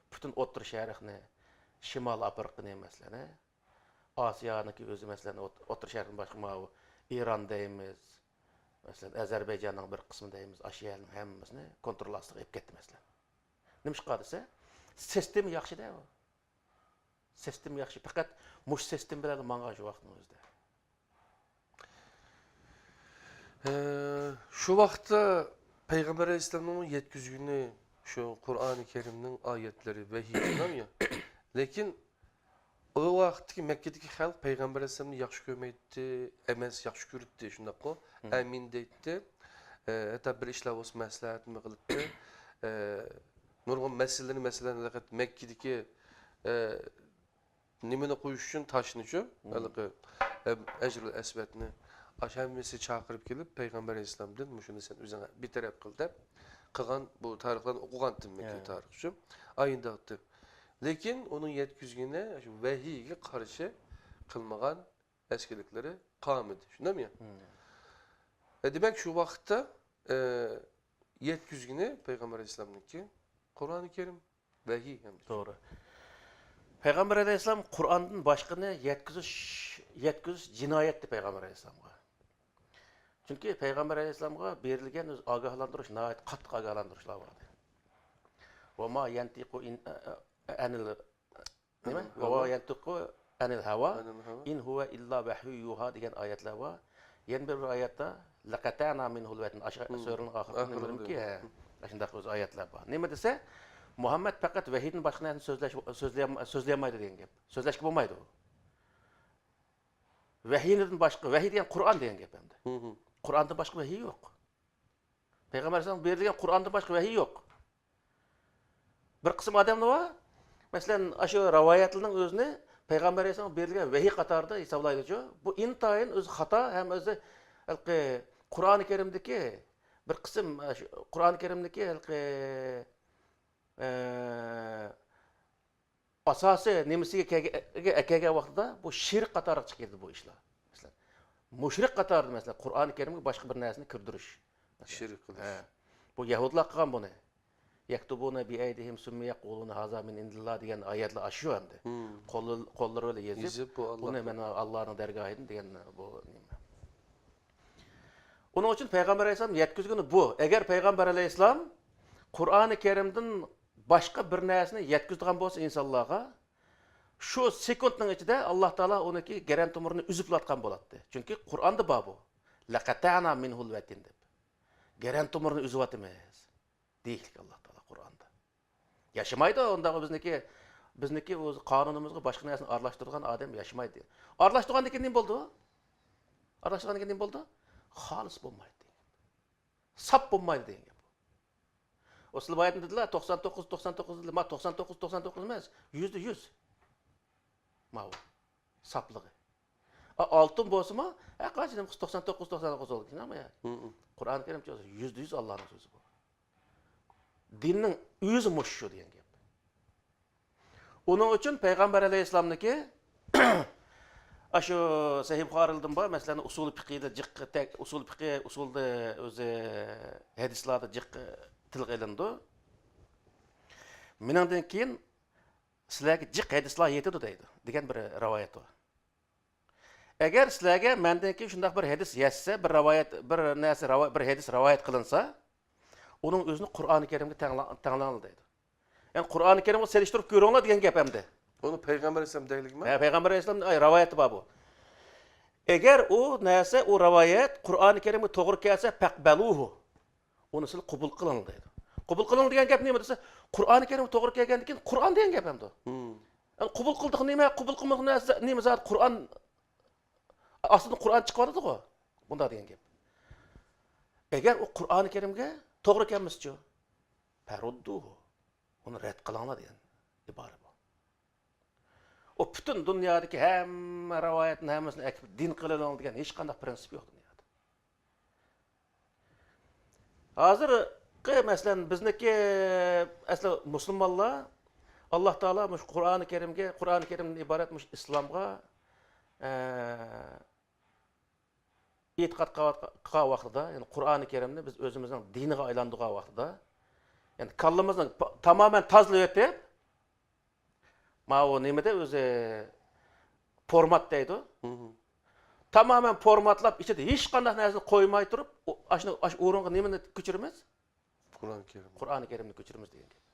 پۈتۈن ئوتتۇرا شەرقنى، شىمال ئافرىقىنى، مەسىلەن، ئاسىيانىڭكى ئۆزى، مەسىلەن، ئوت-، ئوتتۇرا شەرقتىن باشقا ماۋۇ ئىران دەيمىز، مەسىلەن، ئەزەربەيجاننىڭ بىر قىسمى دەيمىز، ئاشۇ يەرنىڭ ھەممىسىنى كونترول ئاستىغا ئېلىپ كەتتى، مەسىلەن. نېمىشقا دېسە، سىستېما ياخشى-دە ئۇ. سىستېما ياخشى، پەقەت مۇشۇ سىستېما بىلەن ماڭغان شۇ ۋاقىتنىڭ ئۆزىدە. ئە، شۇ ۋاقىتتا پەيغەمبەر ئەلەيھىسسالامنىڭ يەتكۈزگىنى شۇ قۇرئانى كەرىمنىڭ ئايەتلىرى، ۋەھىي، شۇنداقمۇ؟ لېكىن ئۇ ۋاقىتتىكى مەككىدىكى خەلق پەيغەمبەر ئەلەيھىسسالامنى ياخشى كۆرمەيتتى، ئەمەس، ياخشى كۆرەتتى، شۇنداققۇ؟ مم. ئەمىن دەيتتى. ئە، ھەتتا بىر ئىشلار بولسا مەسلىھەتمۇ قىلاتتى. ئە، نۇرغۇن مەسىلىلەرنى، مەسىلەن، ھېلىقى مەككىدىكى، ئە، نېمىنى قويۇش ئۈچۈن تاشنىچۇ، مم. ھېلىقى، ئە، ھەجرۇل ئەسۋەدنى، ئاشۇ ھەممىسى چاقىرىپ كېلىپ، پەيغەمبەر ئەلەيھىسسالامدىن مۇشۇنى سەن ئۆزۈڭ بىر تەرەپ قىل دەپ قىلغان، بۇ تارىخلارنى ئوقۇغانتىم مەن، ھە. تارىخچۇ. ئاينداقتى. لېكىن ئۇنىڭ يەتكۈزگىنى شۇ ۋەھىيگە قارشى قىلمىغان ئەسكىلىكلىرى قالمىدى. شۇنداقمۇ يا؟ مم. ئە، دېمەك، شۇ ۋاقىتتا، ئە، يەتكۈزگىنى پەيغەمبەر ئەلەيھىسسالامنىڭكى قۇرئانى كەرىم، ۋەھىي ھەم. توغرا. پەيغەمبەر ئەلەيھىسسالام قۇرئاندىن باشقىنى يەتكۈزۈش، يەتكۈزۈش جىنايەتتى پەيغەمبەر ئەلەيھىسسالامغا. چۈنكى پەيغەمبەر ئەلەيھىسسالامغا بېرىلگەن ئۆزى ئاگاھلاندۇرۇش، ناھايىتى قاتتىق ئاگاھلاندۇرۇشلار بار ئىدى. ۋە ما يەنتىقۇ ئىن-، ئە-، ئە-، ئەنىل نېمە؟ ئەنىل ھەۋا. ۋە يەنتىقۇ ئەنىل ھەۋا. ئەنىل ھەۋا. ئىن ھۇۋە ئىللا ۋەھيۇ يۇھا دېگەن ئايەتلەر بار. يەنە بىر، بىر ئايەتتە، لەقەتەنا مىنھۇل ۋەتىن. ئاشۇ مم. سۈرىنىڭ ئاخىرىدا ئاخىرىدا. نېمىدىكى، ھە، مم. ئاشۇنداق ئۆزى ئايەتلەر بار. نېمە دېسە، مۇھەممەد پەقەت ۋەھىيدىن باشقا نەرسىنى سۆزلەش، سۆزلىيەلم-، سۆزلىيەلمەيدۇ دېگەن گەپ. سۆزلەشكە بولمايدۇ. ۋەھىيدىن باشقا، ۋەھىي دېگەن قۇرئان دېگەن گەپ ئەمدى. مم. قۇرئاندىن باشقا ۋەھىي يوق. پەيغەمبەر ئەلەيھىسسالامغا بېرىلگەن قۇرئاندىن باشقا ۋەھىي يوق. بىر قىسىم ئادەملەر بار، مەسىلەن، ئاشۇ رىۋايەتلەرنىڭ ئۆزىنى پەيغەمبەر ئەلەيھىسسالامغا بېرىلگەن ۋەھىي قاتارىدا ھېسابلايدۇچۇ. بۇ ئىنتايىن ئۆزى خاتا ھەم ئۆزى ھېلىقى قۇرئانى كەرىمدىكى بىر قىسىم، ئاشۇ قۇرئانى كەرىمدىكى ھېلىقى، ئە، ئاساسىي نېمىسىگە كەلگە-، ئەكەلگەن ۋاقتىدا بۇ شىرك قاتارىغا چىقىدۇ بۇ ئىشلار. مەسىلەن، مۇشرىك قاتارىدا، مەسىلەن، قۇرئانى كەرىمگە باشقا بىر نەرسىنى كىردۈرۈش. شىرك قىلىش. ھە. بۇ يەھۇدلار قىلغان بۇنى. يەكتۇبۇنە بىئەيدىھىم سۈممە يەقۇلۇنە ھازا مىن ئىندىللا دېگەن ئايەتلەر ئاشۇ ئەمدى. مم. قول-، قوللىرى بىلەن يېزىپ، يېزىپ، بۇ ئاللا. بۇنى مەن ئاللانىڭ دەرگاھىدىن دېگەن بۇ نېمە. ئۇنىڭ ئۈچۈن پەيغەمبەر ئەلەيھىسسالام يەتكۈزگىنى بۇ. ئەگەر پەيغەمبەر ئەلەيھىسسالام قۇرئانى كەرىمدىن باشقا بىر نەرسىنى يەتكۈزىدىغان بولسا ئىنسانلارغا، شۇ سېكۇنتنىڭ ئىچىدە ئاللا تائالا ئۇنىڭكى گەرەن تومۇرىنى ئۈزۈپ ئاتقان بولاتتى. چۈنكى قۇرئاندا بار بۇ. لەقەتەنا مىنھۇل ۋەتىن دەپ. گەرەن تومۇرىنى ئۈزۈۋاتىمىز. دېيىشلىك ئاللا تائالا قۇرئاندا. ياشىمايدۇ ئۇنداق بىزنىكى، بىزنىكى ئۆز قانۇنىمىزغا باشقا نەرسىنى ئارىلاشتۇرىدىغان ئادەم ياشىمايدۇ. ئارىلاشتۇرغاندىن كېيىن نېمە بولىدۇ؟ ئارىلاشتۇرغاندىن كېيىن نېمە بولىدۇ؟ خالىس بولمايدۇ دېگەن گەپ. ساپ بولمايدۇ دېگەن گەپ. ئۇ سىلە بايىتىن دېدىلە، توقسان توققۇز، توقسان توققۇز دېدىلە. ما توقسان توققۇز، توقسان توققۇز ئەمەس، يۈزدە يۈز. ماۋۇ ساپلىقى. ئا، ئالتۇن بولسىمۇ، ھە، قانچە نېمە قىلسا توقسان توققۇز، توقسان توققۇز بولىدۇ، ئىنانماي. ھم. قۇرئان كەرىم يۈزدە يۈز ئاللانىڭ سۆزى بۇ. دىننىڭ ئۆزى مۇشۇ شۇ دېگەن گەپ. ئۇنىڭ ئۈچۈن پەيغەمبەر ئەلەيھىسسالامنىكى ئاشۇ سەھىھ بۇخارىلدىن بار، مەسىلەن، ئۇسۇل پىقىدا جىق تەك-، ئۇسۇل پىقى، ئۇسۇلدا ئۆزى ھەدىسلاردا جىق تىلغا ئېلىنىدۇ. مېنىڭدىن كېيىن سىلەرگە جىق ھەدىسلار يېتىدۇ دەيدۇ، دېگەن بىر رىۋايەت بار. ئەگەر سىلەرگە مەندىن كېيىن شۇنداق بىر ھەدىس يەتسە، بىر رىۋايەت، بىر نەرسە، رىۋا-، بىر ھەدىس رىۋايەت قىلىنسا، ئۇنىڭ ئۆزىنى قۇرئانى كەرىمگە تەڭلا-، تەڭلەڭلار دەيدۇ. يەنى قۇرئانى كەرىمگە سېلىشتۇرۇپ كۆرۈڭلار دېگەن گەپ ئەمدى. ئۇنى پەيغەمبەر ئەلەيھىسسالام دەيلىكمۇ؟ ھە، پەيغەمبەر ئەلەيھىسسالام، ئاي، رىۋايەتتە بار بۇ. ئەگەر ئۇ نەرسە، ئۇ رىۋايەت قۇرئانى كەرىمگە توغرا كەلسە، پەقبەلۇھۇ. ئۇنى سىلەر قوبۇل قىلىڭ دەيدۇ. قوبۇل قىلىڭ دېگەن گەپ نېمە دېسە، قۇرئانى كەرىمگە توغرا كەلگەندىن كېيىن قۇرئان دېگەن گەپ ئەمدى. ھم. يەنى قوبۇل قىلدۇق نېمە، قوبۇل قىلمىدۇق نەرسە، نېمە زادى قۇرئان ئاستىدىن قۇرئان چىقىۋاتىدىغۇ. بۇنداق دېگەن گەپ. ئەگەر ئۇ قۇرئانى كەرىمگە توغرا كەلمىسىچۇ؟ پەرۇددۇھۇ. ئۇنى رەت قىلىڭلار دېگەن ئىبارە بۇ. ئۇ پۈتۈن دۇنيادىكى ھەممە رىۋايەتنى ھەممىسىنى ئەكىپ دىن قىلىۋېلىڭ دېگەن ھېچقانداق پرىنسىپ يوق دۇنيادا. ھازىرقى، مەسىلەن، بىزنىكى ئەسلى مۇسۇلمانلار ئاللا تائالا مۇشۇ قۇرئانى كەرىمگە، قۇرئانى كەرىمدىن ئىبارەت مۇشۇ ئىسلامغا، ئە، ئېتىقاد قىلىۋاتقان ۋاقتىدا، يەنى قۇرئانى كەرىمنى بىز ئۆزىمىزنىڭ دىنىغا ئايلاندۇرغان ۋاقتىدا، يەنى كاللىمىزنى پا-، تامامەن تازىلىۋېتىپ، ماۋۇ نېمىدە ئۆزى، فورمات دەيدۇ. مم. تامامەن فورماتلاپ، ئىچىدە ھېچقانداق نەرسىنى قويماي تۇرۇپ، ئۇ-، ئاشۇ، ئاشۇ ئورۇنغا نېمىنى كۆچۈرىمىز؟ قۇرئان كەرىم. قۇرئانى كەرىمنى كۆچۈرىمىز دېگەن گەپ.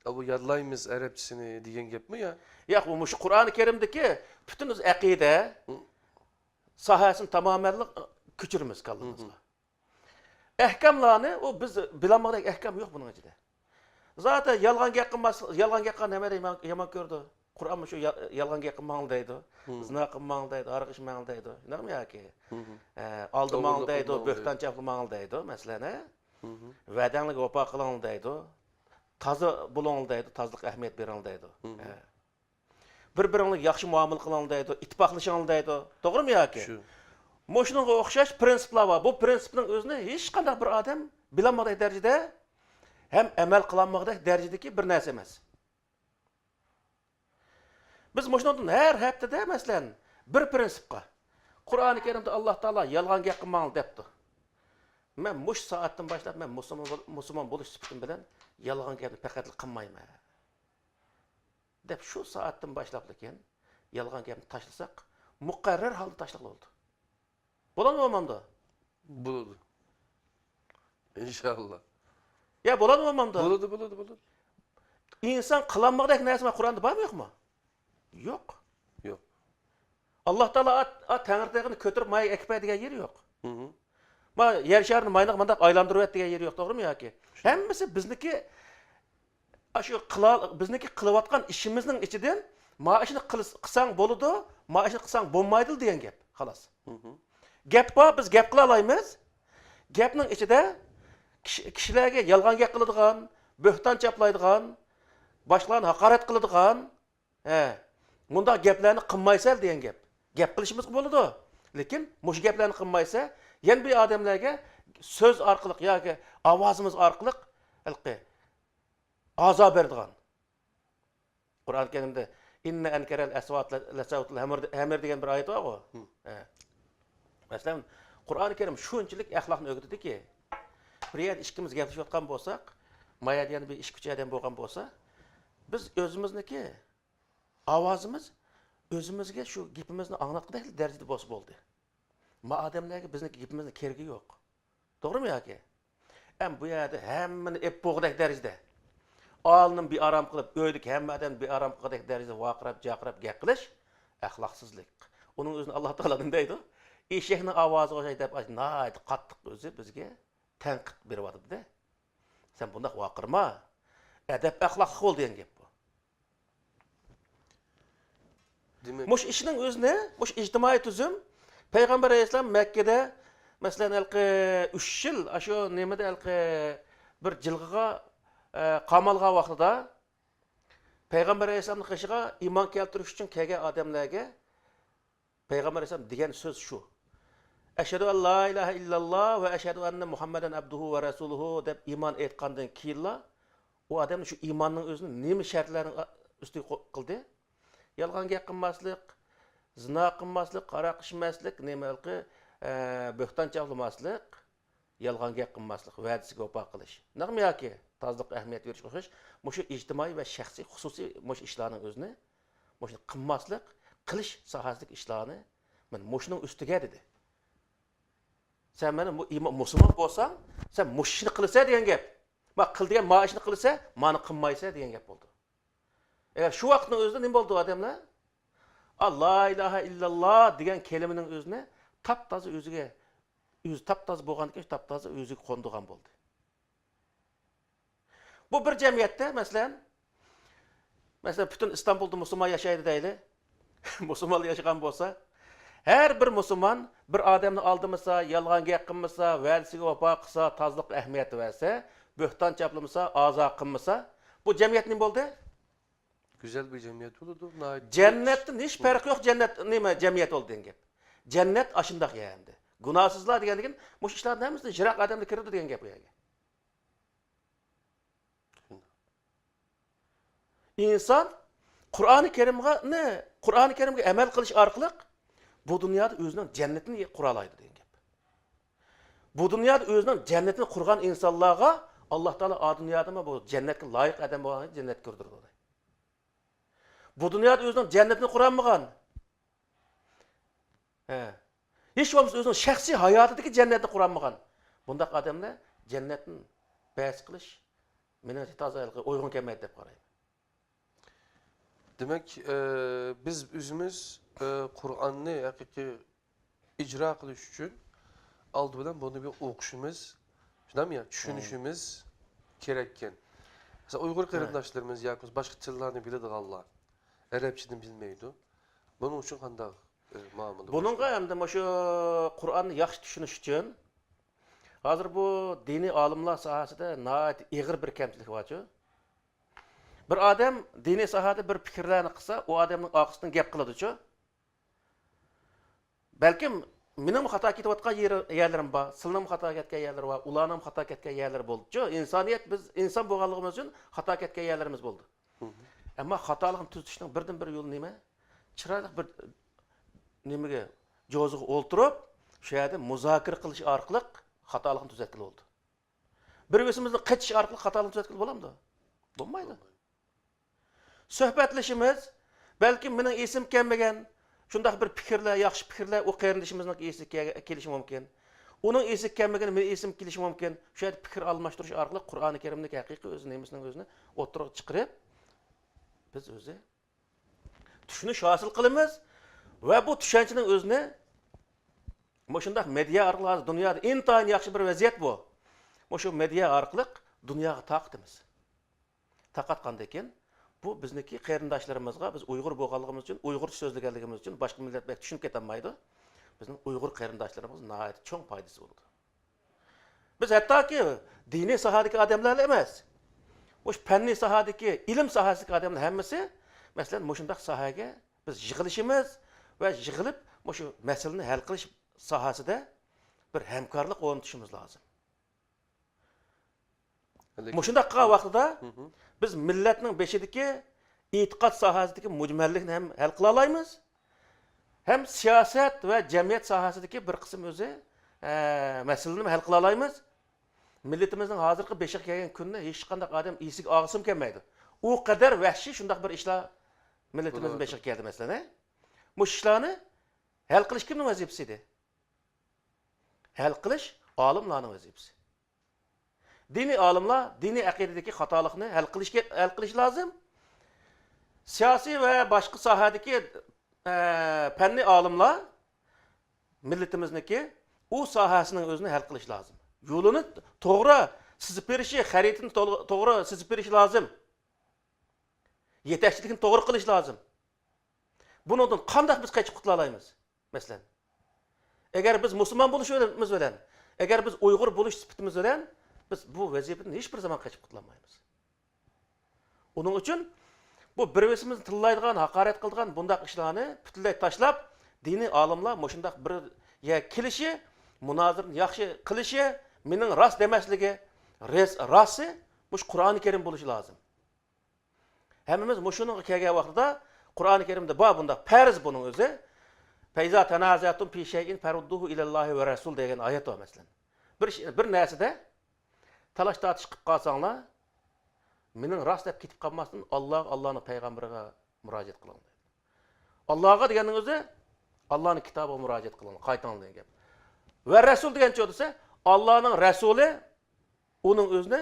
ئە، بۇ يادلايمىز ئەرەبچىسىنى دېگەن گەپمۇ يا؟ ياق، بۇ مۇشۇ قۇرئانى كەرىمدىكى پۈتۈن ئەقىدە مم. ساھەسىنى تامامەنلا كۆچۈرىمىز كاللىمىزغا. مم. ئەھكاملارنى ئۇ بىز بىلەلمىگۈدەك ئەھكام يوق بۇنىڭ ئىچىدە. زاتەن يالغان گەپ قىلماس، يالغان گەپ قىلغان ھەممە يامان، يامان كۆرىدۇ. قۇرئان مۇشۇ يا-، يالغان گەپ قىلماڭ دەيدۇ. مم. زىنا قىلماڭ دەيدۇ، ھاراق ئىچمەڭ دەيدۇ. شۇنداقمۇ ياكى؟ مم. ئە، ئالدىماڭ دەيدۇ، بۆھتان چاپلىماڭ دەيدۇ، مەسىلەن، ھە؟ مم. ۋەدەڭلىككە ۋاپا قىلىڭ دەيدۇ. تازا بولۇڭ دەيدۇ، تازىلىققا ئەھمىيەت بېرىڭ دەيدۇ. مم. ھە. بىر-بىرىڭلارگە ياخشى مۇئامىلە قىلىڭ دەيدۇ، ئىتتىپاقلىشىڭ دەيدۇ. توغرىمۇ ياكى؟ شۇ. مۇشۇنىڭغا ئوخشاش پرىنسىپلار بار. بۇ پرىنسىپنىڭ ئۆزىنى ھېچقانداق بىر ئادەم بىلەلمىگۈدەك دەرىجىدە ھەم ئەمەل قىلالمىغۇدەك دەرىجىدىكى بىر نەرسە ئەمەس. بىز مۇشۇنىڭدىن ھەر ھەپتىدە، مەسىلەن، بىر پرىنسىپقا، قۇرئانى كەرىمدە ئاللا تائالا يالغان گەپ قىلماڭ دەپتۇ. مەن مۇشۇ سائەتتىن باشلاپ مەن مۇسۇلمان بول-، مۇسۇلمان بولۇش سۈپىتىم بىلەن يالغان گەپنى پەقەتلا قىلمايمەن. دەپ شۇ سائەتتىن باشلاپلا كېيىن يالغان گەپنى تاشلىساق، مۇقەررەر ھالدا تاشلىغىلى بولىدۇ. بولامدۇ، بولمامدۇ؟ بولىدۇ. ئىنشاللا. يا، بولامدۇ، بولمامدۇ؟ بولىدۇ، بولىدۇ، بولىدۇ. ئىنسان قىلالمىغۇدەك نەرسە قۇرئاندا بارمۇ، يوقمۇ؟ يوق. يوق. ئاللا تائالا ئا، ئا تەڭرىتاغنى كۆتۈرۈپ مايا ئەكىپ بەر دېگەن يېرى يوق. ھىم. ما يەر شارىنى ماينىغا مانداق ئايلاندۇرۇۋەت دېگەن يېرى يوق، توغرىمۇ ياكى؟ شۇ. ھەممىسى بىزنىكى، ئاشۇ قىلا-، بىزنىكى قىلىۋاتقان ئىشىمىزنىڭ ئىچىدىن، ما ئىشنى قىلس-، قىلساڭ بولىدۇ، ما ئىشنى قىلساڭ بولمايدۇ دېگەن گەپ، خالاس. ھىم. گەپ بار، بىز گەپ قىلالايمىز. گەپنىڭ ئىچىدە كىشى-، كىشىلەرگە يالغان گەپ قىلىدىغان، بۆھتان چاپلايدىغان، باشقىلارنى ھاقارەت قىلىدىغان، ھە، مۇنداق گەپلەرنى قىلمايسەن دېگەن گەپ. گەپ قىلىشىمىزغا بولىدۇ. لېكىن مۇشۇ گەپلەرنى قىلمايسە، يەنە بىر ئادەملەرگە سۆز ئارقىلىق ياكى ئاۋازىمىز ئارقىلىق ھېلىقى ئازار بېرىدىغان. قۇرئان كەرىمدە، «ئىننە ئەنكەرەل ئەسۋات لە-، لەسەۋتۇل ھەمىر» دېگەن بىر ئايەت بارغۇ. ھىم. ھە. مەسىلەن، قۇرئان كەرىم شۇنچىلىك ئەخلاقنى ئۆگىتىدۇكى، بىر يەردە ئىككىمىز گەپلىشىۋاتقان بولساق، ما يەردە يەنە بىر ئىككى، ئۈچ ئادەم بولغان بولسا، بىز ئۆزىمىزنىكى ئاۋازىمىز ئۆزىمىزگە شۇ گېپىمىزنى ئاڭلاتقۇدەك دەرىجىدە بولسا بولدى. ما ئادەملەرگە بىزنىڭ گېپىمىزنىڭ كېرىكى يوق. توغرىمۇ ياكى؟ ئەم بۇ يەردە ھەممىنى ئېپ بوغدەك دەرىجىدە، ئالنىم بىئارام قىلىپ، ئۆيدىكى ھەممە ئادەمنى بىئارام قىلغۇدەك دەرىجىدە ۋارقىراپ، جارقىراپ گەپ قىلىش ئەخلاقسىزلىق. ئۇنىڭ ئۆزىنى ئاللا تائالا نېمە دەيدۇ؟ ئېشەكنىڭ ئاۋازىغا ئوخشايدۇ دەپ، ناھايىتى قاتتىق ئۆزى بىزگە تەنقىد بېرىۋاتىدۇ-دە. سەن بۇنداق ۋارقىرىما، ئەدەپ ئەخلاقلىق بول دېگەن گەپ بۇ. دېمەك، مۇشۇ ئىشنىڭ ئۆزىنى، مۇشۇ ئىجتىمائىي تۈزۈم، پەيغەمبەر ئەلەيھىسسالام مەككىدە، مەسىلەن، ھېلىقى ئۈچ يىل ئاشۇ نېمىدە، ھېلىقى بىر جىلغىغا، ئە، قامالغان ۋاقتىدا، پەيغەمبەر ئەلەيھىسسالامنىڭ قېشىغا ئىمان كەلتۈرۈش ئۈچۈن كەلگەن ئادەملەرگە پەيغەمبەر ئەلەيھىسسالام دېگەن سۆز شۇ. «ئەشھەدۇ ئەن لا ئىلاھە ئىللاللا ۋە ئەشھەدۇ ئەننە مۇھەممەدەن ئەبدۇھۇ ۋە رەسۇلۇھۇ» دەپ ئىمان ئېيتقاندىن كېيىنلا، ئۇ ئادەم شۇ ئىماننىڭ ئۆزىنى نېمە شەرتلەرنىڭ ئۈستىگە قو-، قىلدى؟ يالغان گەپ قىلماسلىق، زىنا قىلماسلىق، ھاراق ئىچمەسلىك، نېمە ھېلىقى، ئە، بۆھتان چاپلىماسلىق، يالغان گەپ قىلماسلىق، ۋەدىسىگە ۋاپا قىلىش. نەقمۇ ياكى تازىلىققا ئەھمىيەت بېرىشكە ئوخشاش مۇشۇ ئىجتىمائىي ۋە شەخسىي، خۇسۇسىي مۇشۇ ئىشلارنىڭ ئۆزىنى، مۇشۇنى قىلماسلىق، قىلىش ساھەسىدىكى ئىشلارنى، مانا مۇشۇنىڭ ئۈستىگە دېدى. سەن مانا بۇ ئىما-، مۇسۇلمان بولساڭ، سەن مۇشۇ ئىشنى قىلىسەن دېگەن گەپ. ما قىل دېگەن ما ئىشنى قىلىسەن، مانى قىلمايسەن دېگەن گەپ بولدى. ئەگەر شۇ ۋاقىتنىڭ ئۆزىدە نېمە بولدى ئادەملەر؟ ئا، لا ئىلاھە ئىللاللا دېگەن كەلىمىنىڭ ئۆزىنى تاپتازا ئۆزىگە، ئۆزى تاپتازا بولغاندىكىن، تاپتازا ئۆزىگە قوندۇرغان بولدى. بۇ بىر جەمئىيەتتە، مەسىلەن، مەسىلەن، پۈتۈن ئىستانبۇلدا مۇسۇلمان ياشايدۇ دەيلى. مۇسۇلمانلار ياشىغان بولسا، ھەر بىر مۇسۇلمان بىر ئادەمنى ئالدىمىسا، يالغان گەپ قىلمىسا، ۋەدىسىگە ۋاپا قىلسا، تازىلىققا ئەھمىيەت بەرسە، بۆھتان چاپلىمىسا، ئازا قىلمىسا، بۇ جەمئىيەت نېمە بولدى؟ گۈزەل بىر جەمئىيەت بولىدۇ. ناھايىتى جەننەتتىن ھېچ پەرقى يوق، جەننەت نېمە جەمئىيەت بولدى دېگەن گەپ. جەننەت ئاشۇنداق يەر ئەمدى. گۇناھسىزلار دېگەندىكىن مۇشۇ ئىشلاردىن ھەممىسىدىن يىراق ئادەملا كىرىدۇ دېگەن گەپ بۇ يەرگە. ئىنسان قۇرئانى كەرىمغا، نى، قۇرئانى كەرىمگە ئەمەل قىلىش ئارقىلىق بۇ دۇنيادا ئۆزىنىڭ جەننىتىنى قۇرالايدۇ دېگەن گەپ. بۇ دۇنيادا ئۆزىنىڭ جەننىتىنى قۇرغان ئىنسانلارغا ئاللا تائالا ئا دۇنيادىمۇ بۇ جەننەتكە لايىق ئادەم بولغان جەننەتكە كىردۈرىدۇ. بۇ دۇنيادا ئۆزىنىڭ جەننىتىنى قۇرالمىغان، ھە، ھېچ بولمىسا ئۆزىنىڭ شەخسىي ھاياتىدىكى جەننەتنى قۇرالمىغان بۇنداق ئادەملەر جەننەتتىن بەھس قىلىش مېنىڭچە تازا ھېلىقى ئويغۇن كەلمەيدۇ دەپ قارايمەن. دېمەك، ئى، بىز ئۆزىمىز، ئى، قۇرئاننى ھەقىقىي ئىجرا قىلىش ئۈچۈن ئالدى بىلەن بۇنى بىر ئوقۇشىمىز، شۇنداقمۇ يا؟ چۈشىنىشىمىز كېرەككەن. مەسىلەن، ئۇيغۇر قېرىنداشلىرىمىز ياكى باشقا تىللارنى بىلىدىغانلار ئەرەبچىنى بىلمەيدۇ. بۇنىڭ ئۈچۈن قانداق، ئى، مۇئامىلە بۇنىڭغا ئەمدى مۇشۇ قۇرئاننى ياخشى چۈشىنىش ئۈچۈن، ھازىر بۇ دىنىي ئالىملار ساھەسىدە ناھايىتى ئېغىر بىر كەمچىلىك بارچۇ. بىر ئادەم دىنىي ساھەدە بىر پىكىرلەرنى قىلسا، ئۇ ئادەمنىڭ ئارقىسىدىن گەپ قىلىدۇچۇ. بەلكىم مېنىڭمۇ خاتا كېتىۋاتقان يېرى، يەرلىرىم بار، سىلىنىڭمۇ خاتا كەتكەن يەرلىرى بار، ئۇلارنىڭمۇ خاتا كەتكەن يەرلىرى بولىدۇچۇ. ئىنسانىيەت، بىز ئىنسان بولغانلىقىمىز ئۈچۈن خاتا كەتكەن يەرلىرىمىز بولىدۇ. ئەمما خاتالىقنى تۈزىتىشنىڭ بىردىن بىر يولى نېمە؟ چىرايلىق بىر نېمىگە، جوزىغا ئولتۇرۇپ، شۇ يەردە مۇزاكىرە قىلىش ئارقىلىق خاتالىقنى تۈزەتكىلى بولىدۇ. بىر بىرىمىزنى قېچىش ئارقىلىق خاتالىقنى تۈزەتكىلى بولامدۇ؟ بولمايدۇ. سۆھبەتلىشىمىز، بەلكىم مېنىڭ ئېسىمگە كەلمىگەن شۇنداق بىر پىكىرلەر، ياخشى پىكىرلەر ئۇ قېرىندىشىمىزنىڭ ئېسىگە كەل-، كېلىشى مۇمكىن. ئۇنىڭ ئېسىگە كەلمىگىنى مېنىڭ ئېسىمگە كېلىشى مۇمكىن. شۇ يەردە پىكىر ئالماشتۇرۇش ئارقىلىق قۇرئانى كەرىمدىكى ھەقىقىي ئۆزى نېمىسىنىڭ ئۆزىنى ئوتتۇرىغا چىقىرىپ، بىز ئۆزى چۈشىنىش ھاسىل قىلىمىز ۋە بۇ چۈشەنچىنىڭ ئۆزىنى مۇشۇنداق مېدىيا ئارقىلىق، ھازىر دۇنيادا ئىنتايىن ياخشى بىر ۋەزىيەت بۇ. مۇشۇ مېدىيا ئارقىلىق دۇنياغا تارقىتىمىز. تارقاتقاندىن كېيىن، بۇ بىزنىڭكى قېرىنداشلىرىمىزغا، بىز ئۇيغۇر بولغانلىقىمىز ئۈچۈن، ئۇيغۇرچە سۆزلىگەنلىكىمىز ئۈچۈن باشقا مىللەت بەك چۈشىنىپ كېتەلمەيدۇ. بىزنىڭ ئۇيغۇر قېرىنداشلىرىمىزغا ناھايىتى چوڭ پايدىسى بولىدۇ. بىز ھەتتاكى دىنىي ساھەدىكى ئادەملەرلا ئەمەس، مۇشۇ پەننىي ساھەدىكى، ئىلىم ساھەسىدىكى ئادەملەر ھەممىسى، مەسىلەن، مۇشۇنداق ساھەگە بىز يىغىلىشىمىز ۋە يىغىلىپ، مۇشۇ مەسىلىنى ھەل قىلىش ساھەسىدە بىر ھەمكارلىق ئورنىتىشىمىز لازىم. لېكىن مۇشۇنداق قىلغان ۋاقتىدا بىز مىللەتنىڭ بېشىدىكى ئېتىقاد ساھەسىدىكى مۈجمەللىكنى ھەم ھەل قىلالايمىز، ھەم سىياسەت ۋە جەمئىيەت ساھەسىدىكى بىر قىسىم ئۆزى، ئە، مەسىلىنىمۇ ھەل قىلالايمىز. مىللىتىمىزنىڭ ھازىرقى بېشىغا كەلگەن كۈننى ھېچقانداق ئادەم ئېسىگە ئالغۇسىمۇ كەلمەيدۇ. ئۇ قەدەر ۋەھشىي شۇنداق بىر ئىشلار مىللىتىمىزنىڭ بېشىغا كەلدى، مەسىلەن، ھە؟ مۇشۇ ئىشلارنى ھەل قىلىش كىمنىڭ ۋەزىپىسى ئىدى؟ ھەل قىلىش ئالىملارنىڭ ۋەزىپىسى. دىنىي ئالىملار دىنىي ئەقىدىدىكى خاتالىقنى ھەل قىلىشكە، ھەل قىلىشى لازىم. سىياسىي ۋە باشقا ساھەدىكى، ئە، پەننىي ئالىملار مىللىتىمىزنىڭكى ئۇ ساھەسىنىڭ ئۆزىنى ھەل قىلىشى لازىم. يولىنى توغرا سىزىپ بېرىشى، خەرىتىنى تول-، توغرا سىزىپ بېرىشى لازىم. يېتەكچىلىكنى توغرا قىلىشى لازىم. بۇنىڭدىن قانداق بىز قېچىپ قۇتۇلالايمىز؟ مەسىلەن، ئەگەر بىز مۇسۇلمان بولۇشىمىز بىلەن، ئەگەر بىز ئۇيغۇر بولۇش سۈپىتىمىز بىلەن، بىز بۇ ۋەزىپىدىن ھېچبىر زامان قېچىپ قۇتۇلالمايمىز. ئۇنىڭ ئۈچۈن بۇ بىر-بىرسىمىزنى تىللايدىغان، ھاقارەت قىلىدىغان بۇنداق ئىشلارنى پۈتۈنلەي تاشلاپ، دىنىي ئالىملار مۇشۇنداق بىر يەرگە كېلىشى، مۇنازىرىنى ياخشى قىلىشى، مېنىڭ راست دېمەسلىكى، رەس-، راستى مۇشۇ قۇرئانى كەرىم بولۇشى لازىم. ھەممىمىز مۇشۇنىڭغا كەلگەن ۋاقتىدا، قۇرئانى كەرىمدە بار بۇنداق پەرز بۇنىڭ ئۆزى. فَإِذَا تَنَازَعْتُمْ فِي شَيْءٍ فَرُدُّوهُ إِلَى اللَّهِ وَالرَّسُولِ دېگەن ئايەت بار، مەسىلەن. بىر ئىش، بىر نەرسىدە تالاش-تارتىش قىلىپ قالساڭلار، مېنىڭ راست دەپ كېتىپ قالماستىن، ئاللاغا، ئاللانىڭ پەيغەمبىرىگە مۇراجىئەت قىلىڭ دەيدۇ. ئاللاغا دېگەننىڭ ئۆزى، ئاللانىڭ كىتابىغا مۇراجىئەت قىلىڭ، قايتىڭ دېگەن گەپ. ۋە رەسۇل دېگەن چۆدىسە، ئاللانىڭ رەسۇلى ئۇنىڭ ئۆزىنى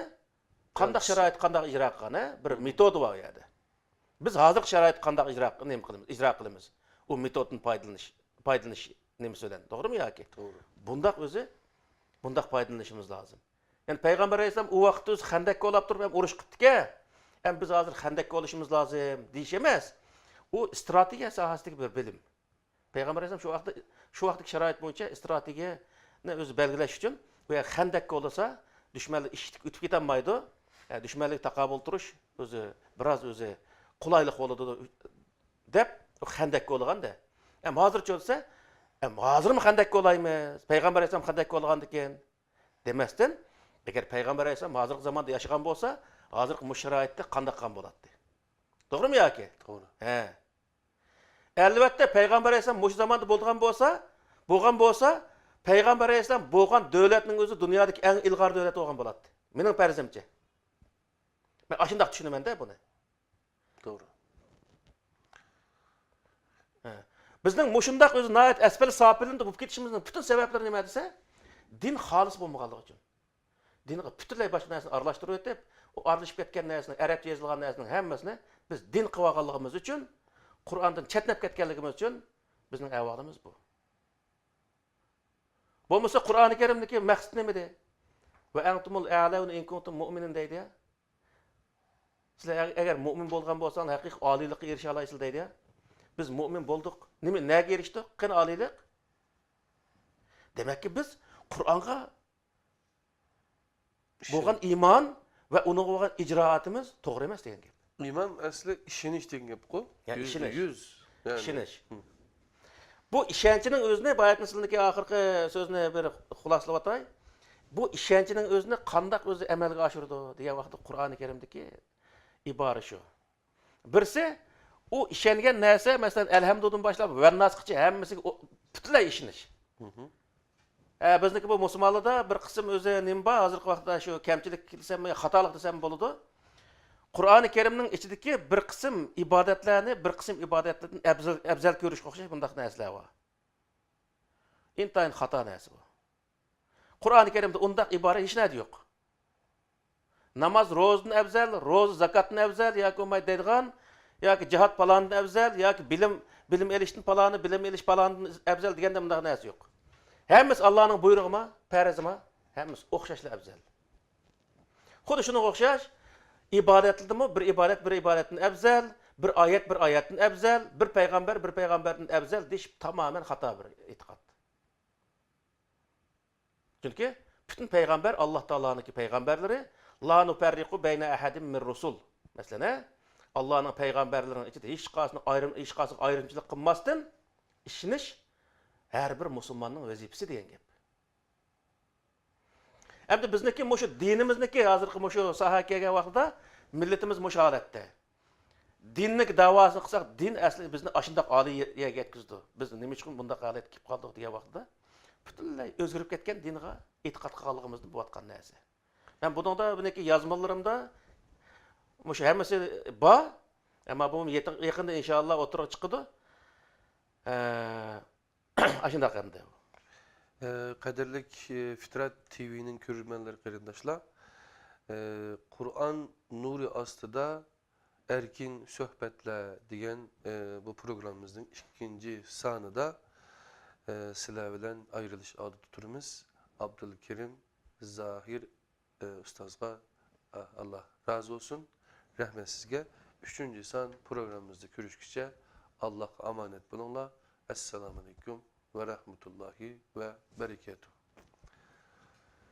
قانداق شارائىت، قانداق ئىجرا قىلغان، ھە؟ بىر مېتودى بار ئۇ يەردە. بىز ھازىرقى شارائىتتا قانداق ئىجرا، نېمە قىلىمىز، ئىجرا قىلىمىز؟ ئۇ مېتودتىن پايدىلىنىش، پايدىلىنىش نېمىسى بىلەن، توغرىمۇ ياكى؟ توغرا. بۇنداق ئۆزى، بۇنداق پايدىلىنىشىمىز لازىم. يەنى پەيغەمبەر ئەلەيھىسسالام ئۇ ۋاقىتتا ئۆزى خەندەك كولاپ تۇرۇپ ھەم ئۇرۇش قىپتىكەن، ھەم بىز ھازىر خەندەك كولىشىمىز لازىم دېيىش ئەمەس. ئۇ ئىستراتېگىيە ساھەسىدىكى بىر بىلىم. پەيغەمبەر ئەلەيھىسسالام شۇ ۋاقىتتا، شۇ ۋاقىتتىكى شارائىت بويىچە ئىستراتېگىيەنى ئۆزى بەلگىلەش ئۈچۈن، بۇ يەر خەندەك كولىسا، دۈشمەنلەر ئىششىپ ئۆتۈپ كېتەلمەيدۇ. ھە، دۈشمەنلەرگە تاقابىل تۇرۇش ئۆزى بىراز ئۆزى قولايلىق بولىدۇ دەپ، ئۇ خەندەك كولىغاندا. ئەم ھازىرچە بولسا، ئەم ھازىرمۇ خەندەك كولايمىز، پەيغەمبەر ئەلەيھىسسالام خەندەك كولىغاندىكىن دېمەستىن، ئەگەر پەيغەمبەر ئەلەيھىسسالام ھازىرقى زاماندا ياشىغان بولسا، ھازىرقى مۇشۇ شارائىتتا قانداق قىلغان بولاتتى؟ توغرىمۇ ياكى؟ توغرا. ھە. ئەلۋەتتە، پەيغەمبەر ئەلەيھىسسالام مۇشۇ زاماندا بولىدىغان بولسا، بولغان بولسا، پەيغەمبەر ئەلەيھىسسالام بولغان دۆلەتنىڭ ئۆزى دۇنيادىكى ئەڭ ئىلغار دۆلەت بولغان بولاتتى. مېنىڭ پەرىزىمچە. مەن ئاشۇنداق چۈشىنىمەن-دە بۇنى. توغرا. ھە. بىزنىڭ مۇشۇنداق ئۆزى ناھايىتى ئەسپەل ساپىلىندا بولۇپ كېتىشىمىزنىڭ پۈتۈن سەۋەبلىرى نېمە دېسە، دىن خالىس بولمىغانلىقى ئۈچۈن. دىنغا پۈتۈنلەي باشقا نەرسىنى ئارىلاشتۇرۇۋېتىپ، ئۇ ئارىلىشىپ كەتكەن نەرسىنىڭ، ئەرەبچە يېزىلغان نەرسىنىڭ ھەممىسىنى بىز دىن قىلىۋالغانلىقىمىز ئۈچۈن، قۇرئاندىن چەتنەپ كەتكەنلىكىمىز ئۈچۈن بىزنىڭ ئەھۋالىمىز بۇ. بولمىسا قۇرئانى كەرىمدىكى مەقسەت نېمىدى؟ «وَأَنْتُمُ الْأَعْلَوْنَ إِنْ كُنْتُمْ مُؤْمِنِينَ» دەيدۇ يا. سىلەر ئەگەر مۇئمىن بولغان بولساڭلار، ھەقىقىي ئالىيلىققا ئېرىشەلايسىلەر دەيدۇ يا. بىز مۇئمىن بولدۇق. نېمە، نەگە ئېرىشتۇق؟ قېنى ئالىيلىق؟ دېمەككى، بىز قۇرئانغا بولغان ئىمان ۋە ئۇنىڭغا بولغان ئىجرائاتىمىز توغرا ئەمەس دېگەن گەپ. ئىمان ئەسلى ئىشىنىش دېگەن گەپقۇ. يا، يۈز، ئىشىنىش. يۈز. يەنى. ئىشىنىش. ھە. بۇ ئىشەنچنىڭ ئۆزىنى، باياتىن سىلىنىڭكى ئاخىرقى سۆزىنى بىر خۇلاسىلىۋاتاي. بۇ ئىشەنچنىڭ ئۆزىنى قانداق ئۆزى ئەمەلگە ئاشۇرىدۇ دېگەن ۋاقىتتا قۇرئانى كەرىمدىكى ئىبارە شۇ. بىرسى، ئۇ ئىشەنگەن نەرسە، مەسىلەن، ئەلھەمدۇدىن باشلاپ ۋەنناسقىچە ھەممىسىگە ئۇ پۈتۈنلەي ئىشىنىش. مھم. ئە، بىزنىڭكى بۇ مۇسۇلمانلاردا بىر قىسىم ئۆزى نېمە بار، ھازىرقى ۋاقىتتا شۇ كەمچىلىك دېسەم، خاتالىق دېسەم بولىدۇ. قۇرئانى كەرىمنىڭ ئىچىدىكى بىر قىسىم ئىبادەتلەرنى، بىر قىسىم ئىبادەتلەردىن ئەۋزەل، ئەۋزەل كۆرۈشكە ئوخشاش بۇنداق نەرسىلەر بار. ئىنتايىن خاتا نەرسە بۇ. قۇرئانى كەرىمدە ئۇنداق ئىبارە ھېچ نەدە يوق. ناماز روزىدىن ئەۋزەل، روزا زاكاتتىن ئەۋزەل ياكى بولمايدۇ دەيدىغان، ياكى جىھاد پالانىدىن ئەۋزەل، ياكى بىلىم، بىلىم ئېلىشتىن پالانى، بىلىم ئېلىش پالانىدىن ئەۋزەل دېگەندە مۇنداق نەرسە يوق. ھەممىسى ئاللانىڭ بۇيرۇغىما، پەرىزىما، ھەممىسى ئوخشاشلا ئەۋزەل. خۇددى شۇنىڭغا ئوخشاش، ئىبادەتلىدىمۇ بىر ئىبادەت بىر ئىبادەتتىن ئەۋزەل، بىر ئايەت بىر ئايەتتىن ئەۋزەل، بىر پەيغەمبەر بىر پەيغەمبەردىن ئەۋزەل دېيىش تامامەن خاتا بىر ئېتىقاد. چۈنكى پۈتۈن پەيغەمبەر ئاللا تائالانىڭكى پەيغەمبەرلىرى، لا نۇفەررىقۇ بەينە ئەھەدىم مىر رۇسۇل. مەسىلەن، ھە؟ ئاللانىڭ پەيغەمبەرلىرىنىڭ ئىچىدە ھېچقايسىنىڭ ئايرىم-، ھېچقايسىغا ئايرىمچىلىق قىلماستىن ئىشىنىش ھەر بىر مۇسۇلماننىڭ ۋەزىپىسى دېگەن گەپ. ئەمدى بىزنىڭكى مۇشۇ دىنىمىزنىڭكى ھازىرقى مۇشۇ ساھەگە كەلگەن ۋاقتىدا مىللىتىمىز مۇشۇ ھالەتتە. دىننىڭ دەۋاسىنى قىلساق، دىن ئەسلى بىزنى ئاشۇنداق ئالىي يەرگە يەتكۈزىدۇ. بىز نېمە ئۈچۈن بۇنداق ھالەتكە كېلىپ قالدۇق دېگەن ۋاقتىدا، پۈتۈنلەي ئۆزگىرىپ كەتكەن دىنغا ئېتىقاد قىلغانلىقىمىزدىن بولۇۋاتقان نەرسە. مەن بۇنىڭدا، بۇنىڭكى يازمىلىرىمدا مۇشۇ ھەممىسى بار. ئەمما بۇ يېقىن-، يېقىندا ئىنشائاللا ئوتتۇرىغا چىقىدۇ. ئە، ئاشۇنداق ئەمدى. ئە، قەدىرلىك، ئە، فىترەت تىۋىنىڭ كۆرۈرمەنلىرى، قېرىنداشلار، ئە، قۇرئان نۇرى ئاستىدا ئەركىن سۆھبەتلەر دېگەن، ئە، بۇ پروگراممىمىزنىڭ ئىككىنچى سانىدا، ئە، سىلەر بىلەن ئايرىلىش ئالدىدا تۇرىمىز. ئابدۇلكېرىم زاھىر، ئە، ئۇستازغا، ئە، ئاللا رازى بولسۇن. رەھمەت سىزگە. ئۈچىنچى سان پروگراممىمىزدا كۆرۈشكىچە ئاللاغا ئامانەت بولۇڭلار. ئەسسالامۇئەلەيكۇم ۋە رەھمەتۇللاھى ۋە بەرىكاتۇھ.